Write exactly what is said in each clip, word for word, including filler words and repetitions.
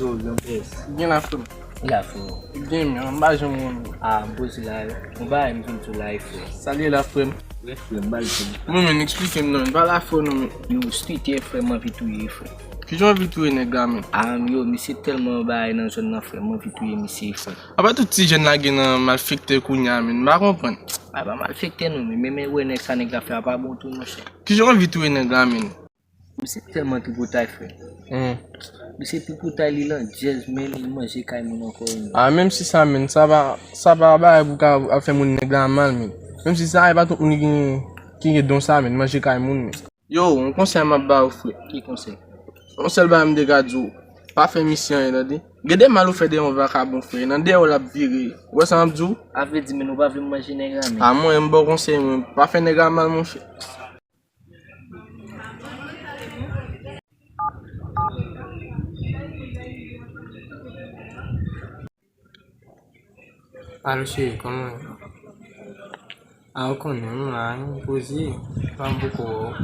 Yo, Jean Pierre. Gen la, frè m. Gen la, frè m. Gen, men, m pa janm wè w. Ah, m poze la, wi. Bon bagay, m vin sou la, wi, frè. Sa l ye la, frè m? Wi, frè m, ba l, frè m. Mwen menm, eksplike m non, m pa la, frè, non, men. Yo, street, frè m, anvi touye, frè. Kijan w anvi touye nèg la, menm? Ah, yo, misye tèlman bagay nan zòn nan, frè m, anvi touye misye, frè. Apa tout ti jèn la gen nan malfektè kounye a, menm? M pa konprann. Ah, pa malfektè, non, men, men, men, wè nèg sa nèg la fè a pa bon tou, monchè. Kijan w anvi touye nèg la, menm? Misye tèlman tripotay, frè. Hmm. Misye tripotay, li landjèz, men li manje kay moun ankò, men. Ah, menm si sa, menm, sa pa, sa pa bagay pou ka ap fè moun nèg la mal, menm. Menm si sa, e pa tout moun ki gen, ki gen don sa, menm, manje kay moun, menm. Yo, yon konsèy m ap ba w, frè. Ki konsèy? Yon sèl bagay m te ka di w, pa fè misye anyen, tande. Gade mal ou fè dèyè yon vakabon, frè. Nan dèyè w l ap vire. Ou wè sa m ap di w? A vle di, men nou pa vle m manje nèg la, men. Ah, mwen, m ba w konsèy, mwen. Pa fè nèg la mal, monchè. Alo, cheri, kòman w ye? A, ou konnen, m la, m poze, pa m poko wè w.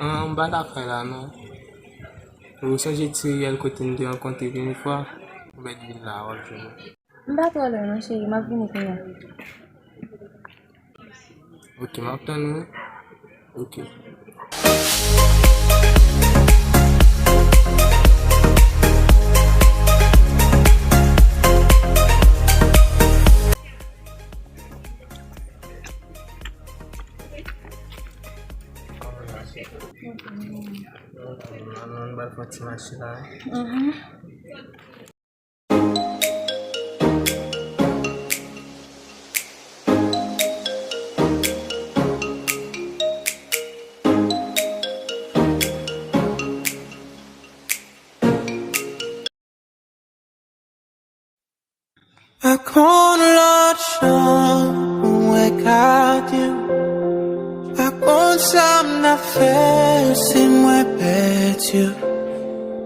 An, m pa lakay la, non. Ou sonje ti riyèl kote n te rankontre premye fwa? Ou mèt vin la, w ap jwenn mwen. M pa twò lwen non, cheri, m ap vini kounye a. Ok, m ap tann ou. Ok. Ann, ann, ann, bal fè ti mache la. Mhm. Pa konn lòt jan pou mwen gade w. Pa konn sa m t ap fè si mwen pèdi w.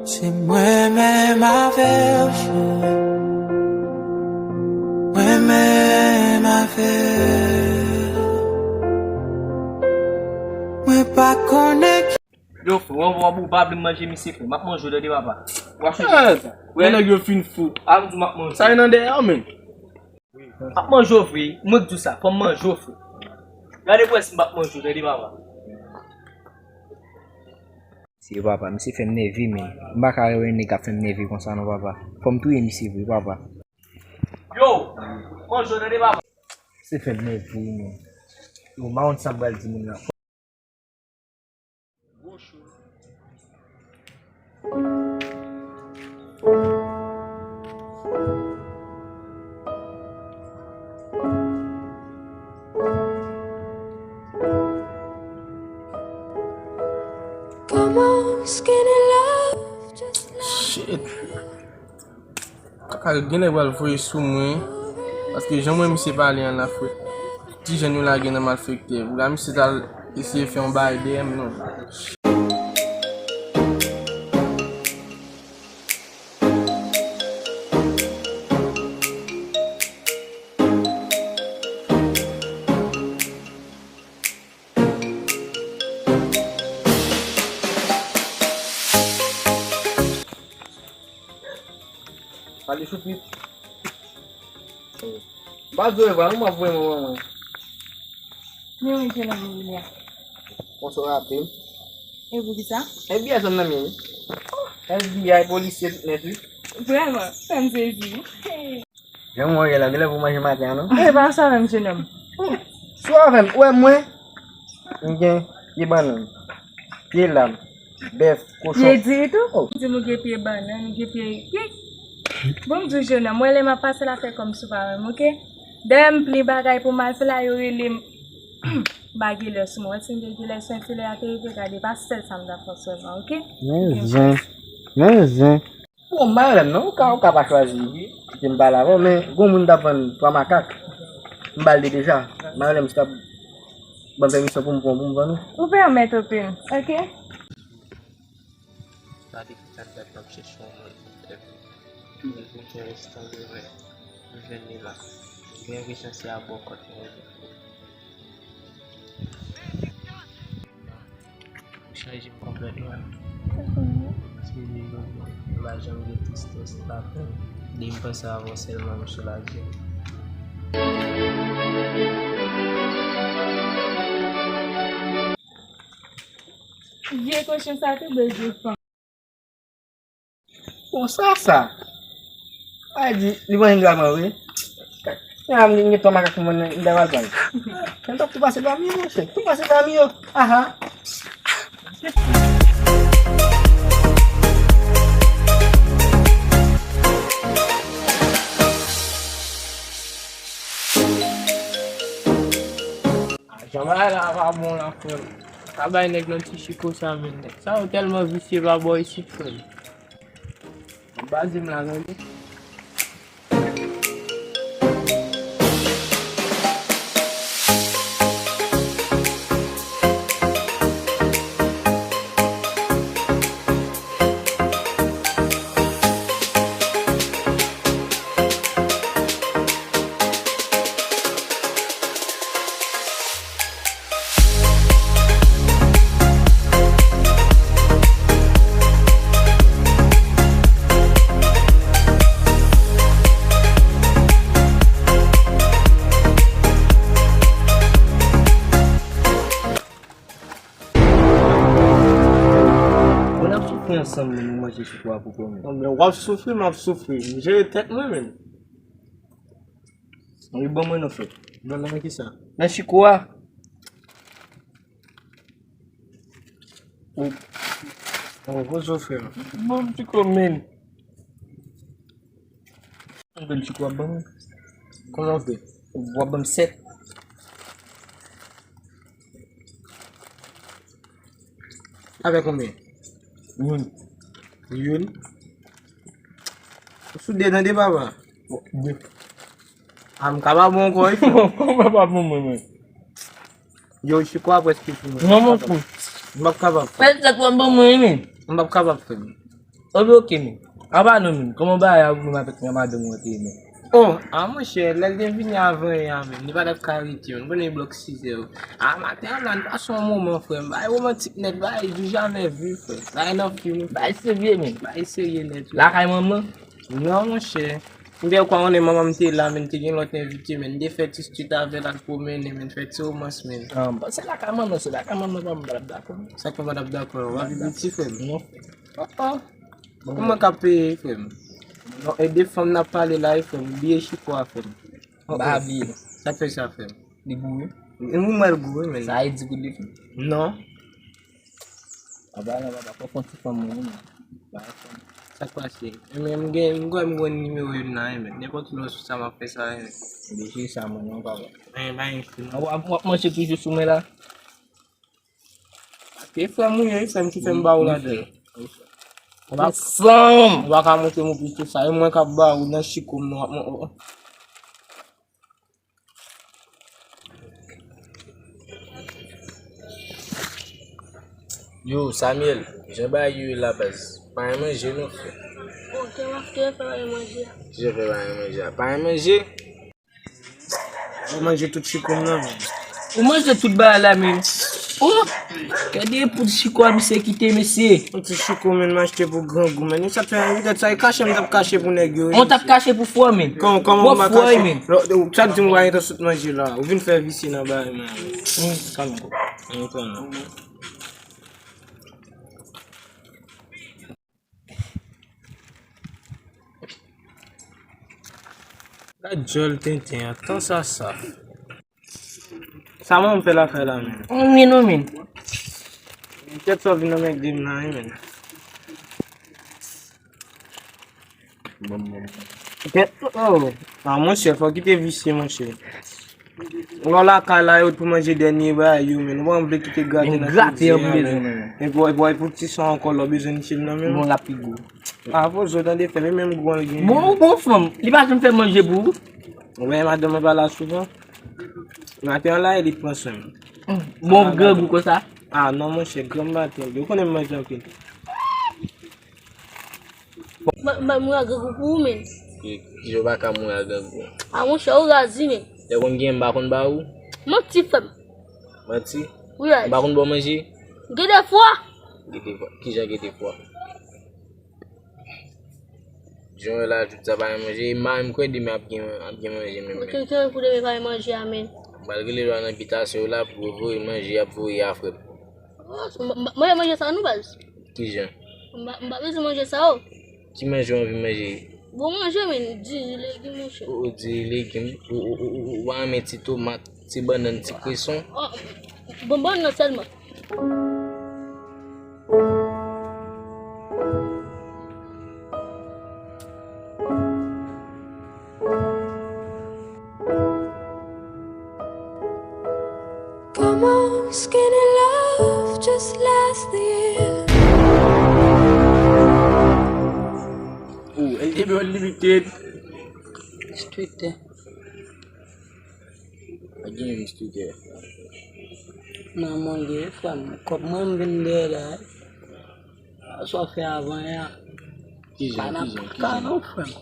Se mwen menm avè w, cheri. Mwen menm avè w. Mwen pa konnen ki Yo, frè, w ap, w ap, ou pa vle m manje misye, frè. M ap manje w tande, papa. W ap fè. Eh, men nèg yo fin fou. A m di w m ap manje w. Sa e nan dèyè w, menm. M ap manje w vre, mwen k di w sa, fò m manje w, frè. Gade pou w wè si m p ap manje w tande, papa. Misye, papa, misye fè m nève, men. M pa ka wè nèg ap fè m nève konsa non, papa. Fò m touye misye vre, papa. Yo, manje w tande, papa. Misye fè m nève, men. Yo, m pa konn sa m pral di moun nan. Come on, skinny love, just love. Shit. Kaka yo genlè pral voye sou mwen, paske jan mwen misye pale an la, frè. Ti jèn yo lage nan malfektè. Pou la misye t al eseye fè yon bagay dèyè m, non. Pale choupit. M pa di w e vwa non, m ap voye manman mwen. Men wi, se nan men li a. Bonswa rapid. E poukisa? F B I zòn nan m ye wi. F B I, polisye, tout nèt wi. Vrèman, sa m sezi. Jan mwen ye la, genlè pou manje maten an non. E pa sa menm, jenòm. Si w avè m, ou wè mwen, m gen pye bannann, pye lam, bèf, kochon. Pye di tou? Oh. Di m ou gen pye bannann, ou gen pye, pye. Bon, m di w, jenòm, mwen lè m ap pase la fè kòmsi w pa wè m, oke? Dèyè m plen bagay pou m al fè la, yo rele m. M pa gen lè sou mwen, wè si m te gen lè sou mwen, se lè a te rive, gade, pa sèl sa m t ap fè sèlman, oke? Men zen, men zen. Bon, m pa renmen non, ou ka, ou ka pa chwazi kite m pale avè w, men gon moun t ap vann twa makak. M ba l de deja. M pa renmen si t ap ban m pèmisyon pou m pran pou m vann ou. Ou pèmèt, Opil, oke? Gade ki jan dat m ap chèche yon moun pou m fè. M bezwen fè restan demen. M jwenn li la. M gen enpresyon se a bò kòt mwen. Ou chanje m konplètman. Sou li menm, m pa janm gen tristès, lapenn. Depi m panse avè w sèlman, m soulaje. Vye kochon sa tou bezwen fanm. Bon, sa, sa. Sa vle di, li manje draman, wi. Kay, men a m gen twa makak mwen nan, li ta pral pran. Men t ap tou pase pami yo, monchè. Tou pase pami yo. Aha. Ah, jan bagay la pa bon la, frè m. Pa bay nèg nan ti chiko sa, men nèg sa yo tèlman visye pa bò isit, frè m. Baze m la, tande. Bon, n ap soufri ansanm, men nou manje chiko a pou kòman? Bon, men w ap soufri, m ap soufri. M jere tèt mwen, men. Wi, ban mwen non, frè. Nan, nan kisa? Nan chiko a. Wi. Bon, poze w, frè. Bon, ti kòman? Mwen ti kò ap ban mwen. Konbyen w vle? W ap ban m sèt. Avèk konbyen? Youn. Youn. Sou de, tande, papa. De. A, m ka pa bon ankò, wi. Kòman pa bon mwen, mwen? Yo, chiko a prèske fini. Non, mon kou. M p ap kapab. Fè l sèt w ap ban mwen, wi, men. M p ap kapab, frè m. Oke, oke, men. Apa non, men. Kòman bagay la pou mwen avèk madanm ou an te ye, men? Oh, a monchè, lè l te vini avan yè a, men, li pa t ap ka rete, men. Konnen blòk sizè yo. A, maten an la, n pase yon moman, frè m. Bagay womantik nèt, bagay du jamais vu, frè. Bagay nan fim. Bagay serye, men. Bagay serye nèt, wi. Lakay manman? Non, monchè. M te kwè konnen manman m te la, men, te gen lòt envite, men. M te fè ti street avè l, al pwomennen, men, fè ti romans, men. Ah, m panse lakay manman, se lakay manman pa m pa t ap dakò. Sa k fè w pa t ap dakò? W ap viv iti, frè m? Non. Oh, oh. Kòman k ap peye, frè m? Non, e de fanm n ap pale la, wi, frè m. Bliye chiko a, frè m. Oh, oh. Ba bliye. Sa k fè sa, frè m? Li gou, wi. Wi, m wè l gou, wi, men. Sa e di goud li, frè m? Non. Aba la, papa, fò fè yon ti fanm mwen, wi. Ba fanm. Sa k pase? Enben, m gen, m kwè m gen nimewo youn nan, enben. Nenpòt lè w sou sa, m ap fè sa, enben. Oblije sa, mwen, non, papa. Enben, ba yon film. W ap, w ap manje toujou sou men la? Ke frè m ou ye, wi, frè m ki fè m ba ou ladan. Ou pa, ou pa ka montre m plis ke sa. E mwen k ap ba ou nan chiko m nan, w ap, Yo, Samuel, jan bagay yo ye la, baz? Pa gen manje non, frè. Bon, ke w ap fè pa gen manje? Kijan fè pa gen manje a? Pa gen manje? Ou manje tout chiko m nan, men. Ou manje tout bagay la, men. Oh! Gade poud chiko a misye kite, mesye. Yon ti chiko, men, m achte pou grangou, men. Sa fè, petèt sa e kache m t ap kache pou nèg yo, wi. Ou t ap kache pou frè w, men. Kòman, kòman m pa kache? Sa k di m w pa gen tan sot manje la? Ou vin fè visye nan bagay, men. Hmm, kalm kò. Ann pran non. Gad djòl tenten an, tan sa sa. Sa manman m fè lakay la, men. Ou men, ou men. Kèt sa w vin nan men de m nan, wi, men. Kèt, oh. Ah, monchè, fò w kite visye, monchè. Lè w lakay la, yo t pou manje dènye bagay yo, men. Ou pa vle kite grate nan frizè a, men. Epi, epi, epi ti sa ankò, lè w bezwen niche l nan men w. Bon, l ap pi gou. Ah, fò zo tande fè, men menm gou an l gen. Bon, bon fanm, li pa janm fè manje pou ou. Ou wè, madanm mwen pa la souvan. Maten an la, li pran swen m. Bon, grangou konsa? Ah, non, monchè, gran maten. Ou konnen m manje anpil. M ap, m ap mouri ak grangou pou ou, men. Ki, kijan w pa ka mouri ak grangou? A, monchè, ou raz wi, men. Lè konn gen, m pa konn ba ou? Manti, frè m. Manti? Wi, raz. M pa konn ba w manje? Gen de fwa. Gen de fwa. Kijan gen de fwa? Jan w wè la, tout sa pa gen manje. E m pa menm kwè demen ap gen, ap gen manje menm. Ki, ki pou demen pa gen manje a, men? M pral rele lwa nan bitasyon yo la pou yo voye manje, y ap voye a, frè m. Oh, m, m, manje, manje sa non, baz. Kijan? M pa, m pa bezwen manje sa, oh. Ki manje w anvi manje? Bon manje, men, diri, legim, monchè. Ou, ou diri, legim. Ou, ou, ou, ou, ou pa renmen ti tomat, ti bannann, ti kweson? Oh, bon, bannann sèlman. Come on, skinny love, just last the year. Oh, N T B Unlimited. Street, eh. Pa gen yon street, eh. Nan mwen gen, frè m. Kòb mwen m vin dèyè la, eh. Sa w fè avan yè a. Kijan, pa nan kijan, ka kijan? Non, frè m.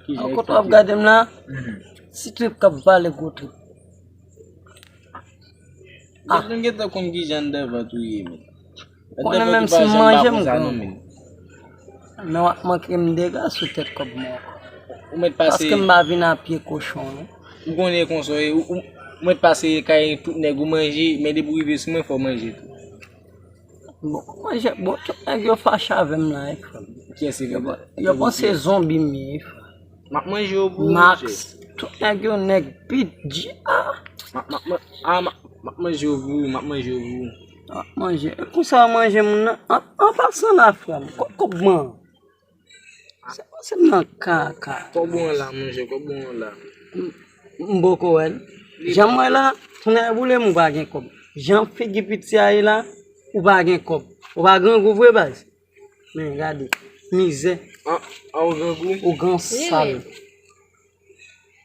Kijan, an kote w ap eksplike gade m la, mhm, ti trip k ap vale gwo trip. Ah. Depi m gentan konn kijan anndan vant ou ye, men. Konnen menm si m manje, m grangou. Men w ap manke m dega sou tèt kòb mwen ankò. Ou mèt pase. Paske m pa vin a pye kochon, non. Ou konnen konsa w ye, ou, ou, ou mèt pase kay tout nèg ou manje, men depi w rive sou mwen, fò w manje tou. Bon, manje, bon, tout nèg yo fache avè m la, wi, frè m. Kiyès ki yo, yo panse zonbi m ye, wi, frè m. M ap manje yo pou ou, Max, monchè. Tout nèg yo nèg pit, G A. M ap, m ap, m ap, ah, m ap, m ap manje yo pou ou, m ap manje yo pou ou. M ap manje. E konsa yo manje moun nan? An, an pasan la, frè m, kòb, kòb mwen. Se, se nan kaka. Kòb ou an la, monchè, kòb ou an la. M, m poko wè l. Jan m wè la, tonnè boule m, ou pa gen kòb. Jan figi piti a ye la, ou pa gen kòb. Ou pa grangou vre, baz. Men gade, mizè. An, an, ou grangou? Ou gran sal. Wi, men.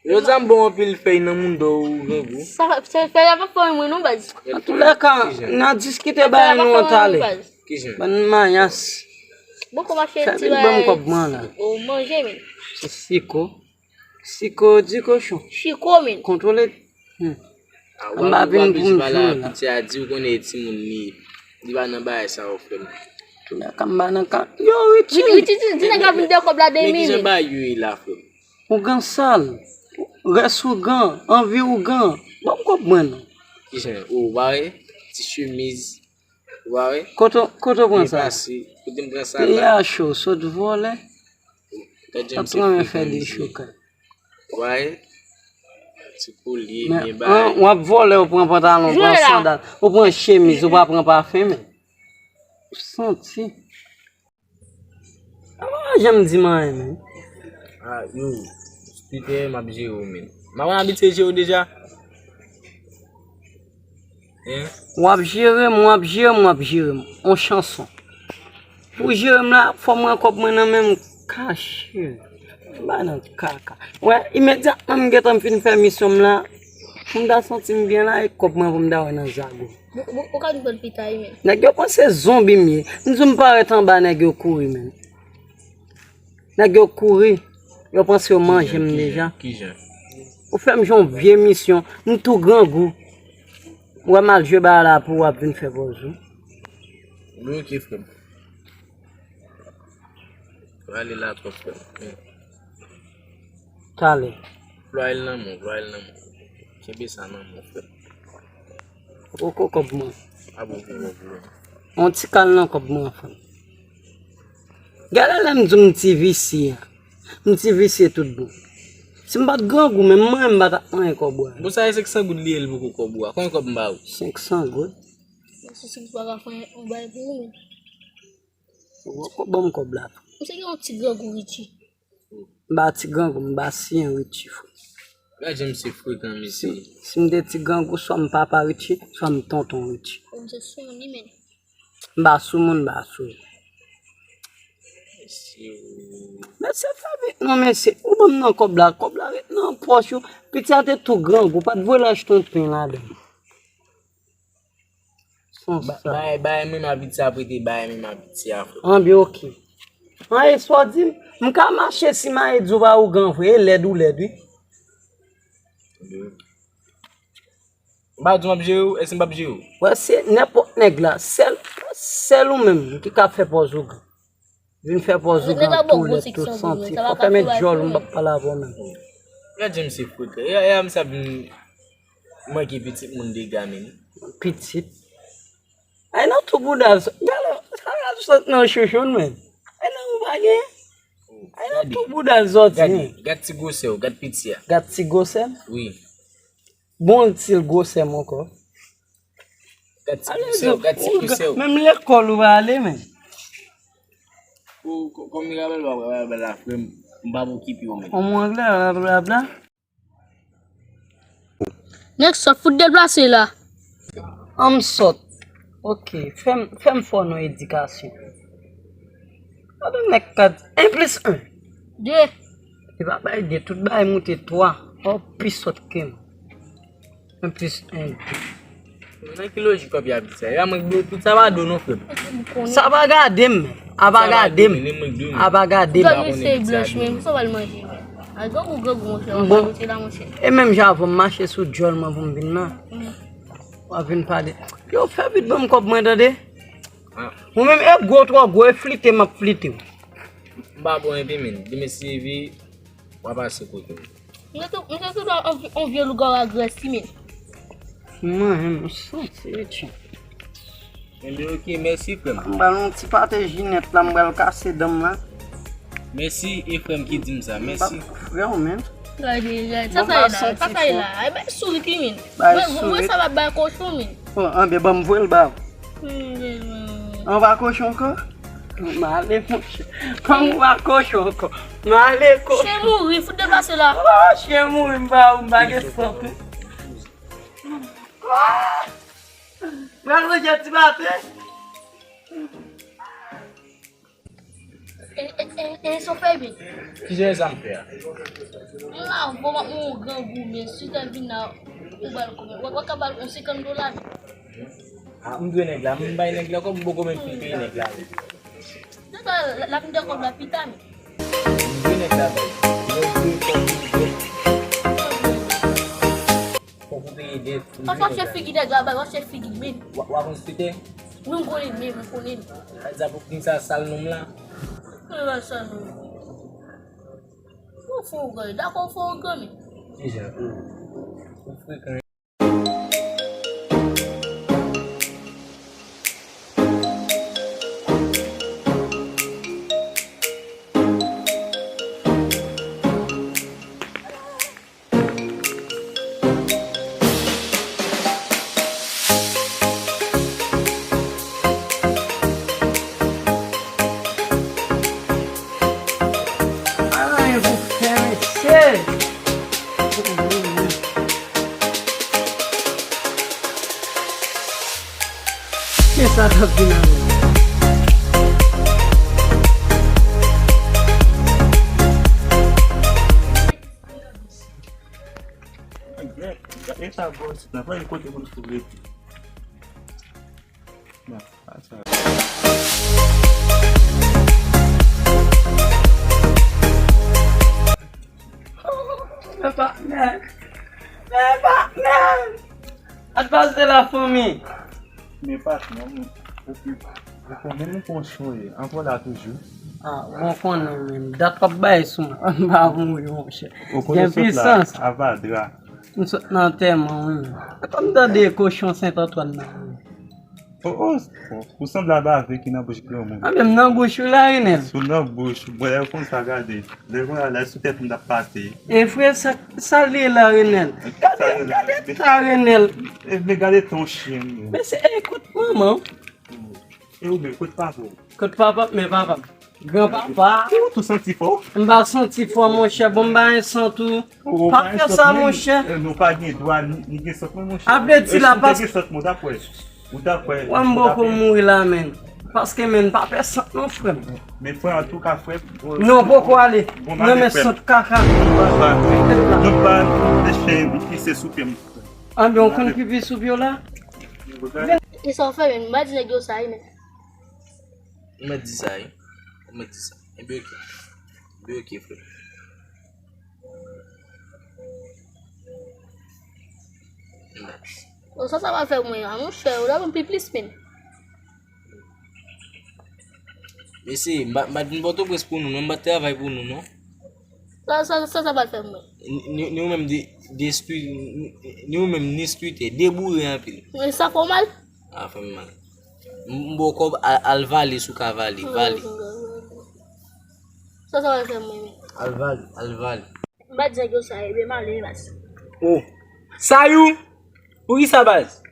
Jodi a m ba w anpil fèy nan moun do ou grangou. Sa, sa fèy la pa fè mwen non, baz. Antoulèka, n a diskite bagay nou an talè. Kijan? Bann mayas. Bon, kòman fè ti bagay? Fè vin ban m kòb mwen la. Ou manje, men. Se siko. Siko di kochon. Chiko, men. Kontwole. Hmm. M pa vin pou m jwe la. Piti a di ou konnen e timoun li ye. Li pa nan bagay sa yo, frè m. Antoulèka, m pa nan ka. Yo, Richie. Richie, di, di nèg la vin de kòb la de minit. Men kijan bagay yo ye la, frè m? Ougan sal, rès ougan, anvi ougan. Bon, m konprann ou. Kijan? Ou pa wè? Ti chemiz. Ou pa wè? Kote, kote w pran sa? Byen pase. Kote m pran sa la? Peyi a cho, sot vòlè. Gad jan misye frekan misye. Ou pa wè? Ti kolye, byen bay. Men, an, w ap vòlè, ou pran pantalon, ou pran sandal, ou pran chemiz, ou pa pran pafen, men. Ou santi. Ou pa janm di m anyen, men. Ah, yo, Peter, m ap jere w, men. M ap abitye jere w deja. Hein? W ap jere m, w ap jere m, w ap jere m. On chanson. Pou w jere m la, fò m pran kòb mwen nan men m kache. M pa nan kaka. Wè, imedyatman m gentan fin fè misyon m la, pou m ta santi m byen la, e kòb mwen pou m ta wè nan zago. Bon, bon, ou ka di pran pita, wi, men. Nèg yo panse zonbi m ye. M di w m parèt anba, nèg yo kouri, men. Nèg yo kouri. Yo panse yo manje m deja. Kijan? Ou fè m jwe yon vye misyon. M tou grangou. Ou wè m al jwe bagay la pou w ap vin fè pòz ou. Bon, ok, frè m. Prale la twòp, frè m. Talè. Vloyèl nan men w, vloyèl nan men w. Kenbe sa nan men w, frè m. Poko kòb mwen. A bon, poko kòb mwen. On ti kal nan kòb mwen, frè m. Gade lè m di w m ti visye a. M ti visye tout bon. Si m pa t grangou, menm mwen, m pa t ap manyen kòb ou a. Bon, sa e senk san goud li ye, l poko kòb ou a. Konbyen kòb m ba ou? Senk san goud? Bon, si, si m pa ka fè yon bagay pou ou, men. Ou poko ban m kòb la. M se gen yon ti grangou Richie. M pa ti grangou, m pa siyen Richie, frè. Gad jan misye frekan, mesye. Si, si m te ti grangou, swa m papa Richie, swa m tonton Richie. Bon, m se sou moun li, men. M pa sou moun, m pa sou. Mesye, o. Mesye, fè vit non, mesye. Ou ban m nan kòb la, kòb la ret nan pòch ou. Piti a te tou grangou, pa t vle l achte yon pen ladan. Bay, bay menm abitye a prete, bay menm abitye a, frè. An byen, ok. An, e sa w di m? M ka mache si mayi di w pa ougan vre, e lèd ou lèd, wi. M pa di w m ap jere w, èske m p ap jere w? Wè, se nenpòt nèg la, sèl, sèl ou menm ki ka fè pòz ougan. Vin fè pòz ou gen toulèt, tou santi. Fò fè met djòl, m p ap pale avè w menm. Gad jan misye frekè. E, e, misye ap vin manke pitit moun dega, men. Pitit? Ay nan tou bouda l sòti. Gade, sa gade sòti nan chouchoun, men. Ay nan ou pa gen. Ay nan tou bouda l sòti, men. Gad ti gwosè w, gad piti a. Gad ti gwosè m? Wi. Bon, ti l gwosè m ankò. Gad ti gwosè w, gad ti gwosè w. Menm lekòl ou pa ale, men. Ou, kò-, kòm Mirabel pa, pa, pa la, frè m, m p ap okipe w, men. On mwen anglè, blablabla. Nèg sòt, fout deplase la. An m sòt. Ok, fè m, fè m fè w yon edikasyon. Gade nèg ka di, en plis en. De. Li pa bay de, tout bagay moute twa. Fò w pi sòt ke m. En plis en, de. Nan ki lojik w ap di sa? E pa mwen ki ba w tout sa pa do non, frè m. Sa pa gade m, a pa gade m, a pa gade m. Gade se blanch menm, sa w al manje menm. A grangou, grangou, monchè, w ap manje la, monchè. E menm jan avè w, m mache sou djòl mwen pou m vin nan. W ap vin pale. Yo, fè vit ban m kòb mwen, tande. Ou menm, e gwo twò gwo, e flite m ap flite w. M pa bon epi, men. Demen si vi, w a pase kote m. M santi, m santi w on, on vye lougawou agresi, men. Mwen menm, m santi, tchè. Enben, ok, mèsi, frè m. M pral yon ti pate jinèt la, m pral kase dan m la. Mèsi, e frè m ki di m sa, mèsi. Frè w, men. Gade, gade, sa sa ye la, sa sa ye la. E bay souri ki, men. Mwen, mwen sa va bay kochon, men. Bon, anben, ban m voye l ba w. An va kochon ankò? M ale, monchè. Kòm ou va kochon ankò. M ale kochon. Chen mouri, fout deplase la. Oh, chen mouri, m pa, m pa gen sant. Pral manje ti pate. E, e, e, e, sa w fè byen. Kijan e sa m fè a? M la, bon, m ap yon grangou, men si w te vin la, ou ba l konbyen? Ou, ou ka ba l yon senkant dola, men. A, m dwe nèg la, m bay nèg la kòb, m poko menm fin peye nèg la. Se sa, l, l ap vin de kòb la pita, men. M dwe nèg la, bay. Lè w dwe kòb, m dwe. Fòk ou peye dèt. Ou pa chèche figi nèg la bay, w ap chèche figi l, men. W a, w a konn site? Wi, m konnen l, men, m konnen l. Sa pou kòm sa sal nonm la. Konnen pa sal nonm. Ou fè w gran, dakò, ou fè w gran, men. Deja, ou, ou frekan. Pa gen anyen pou fè, mesye. Kisa k ap vin avè l? E sa bò isit la, pa gen kote moun sou rete. Bon, pa sa. Men patnè, men patnè, sa k pase la, fanmi? Men patnè, ou, ou, ou konnen nou konn sonye, ankò la toujou. Ah, bon, konnen menm. Dat w ap bay sou mwen, m pa mouri, monchè. Gen pisans. Avadra. M sot nan antèman, wi. Atann m tande kochon Sent Antwàn nan, wi. Oh, oh, ou sanble a bave ki nan bouch granmoun. Anben, m nan bouch ou la, Renèl. Si w nan bouch, bon, lè w konn sa, gade. Lè w konn sa, lè sou tèt m t ap pase. E frè, sa, sa l ye la, Renèl? Gade, gade ta Renèl. E, men gade ton chen. Men se, e, kout manman. E ou menm, kote papa w? Kote papa m? Men papa m. Granpapa. Ou tou santi fò? M pa santi fò, monchè. Bon, m pa gen sant ou. Pa fè sa, monchè. Nou pa gen dwa ni, ni gen sant, non, monchè. A vle di la, paske ou ta kwè. Ou ta kwè. Wè, m poko mouri la, menn. Paske, menn, pa fè sant, non, frè m. Men frè, antouka, frè. Non, poko ale. Bon, m renmen sant kaka. Nou pa, nou pa, nou pa, nou pa, nou pa, nou pa, nou pa, nou pa, Anben, ou konn ki pi sou pye w la? E sa w fè menm? M pa di nèg yo sa, wi, men. Ou mèt di sa, wi. Ou mèt di sa. Enben, oke. Enben, oke, frè. Bon, sa, sa va fè mwen, a, monchè, ou la ban m pi plis, menm. Mesye, m pa m pa t vin Pòtoprens pou nou, non, m pa t travay pou nou, non. Sa sa sa sa pral fè mwen. Ni ni ou menm de, de stwi-, ni, ni ou menm ni stwite, deboure anpil. Men sa fè w mal. A fè m mal. M m ba w kòb, al, al vale si w ka vale, vale. Sa sa pral fè mwen. Al vale, al vale. M pa di yo sa, e ben m ale, baz. Oh. Sayou! Poukisa, baz?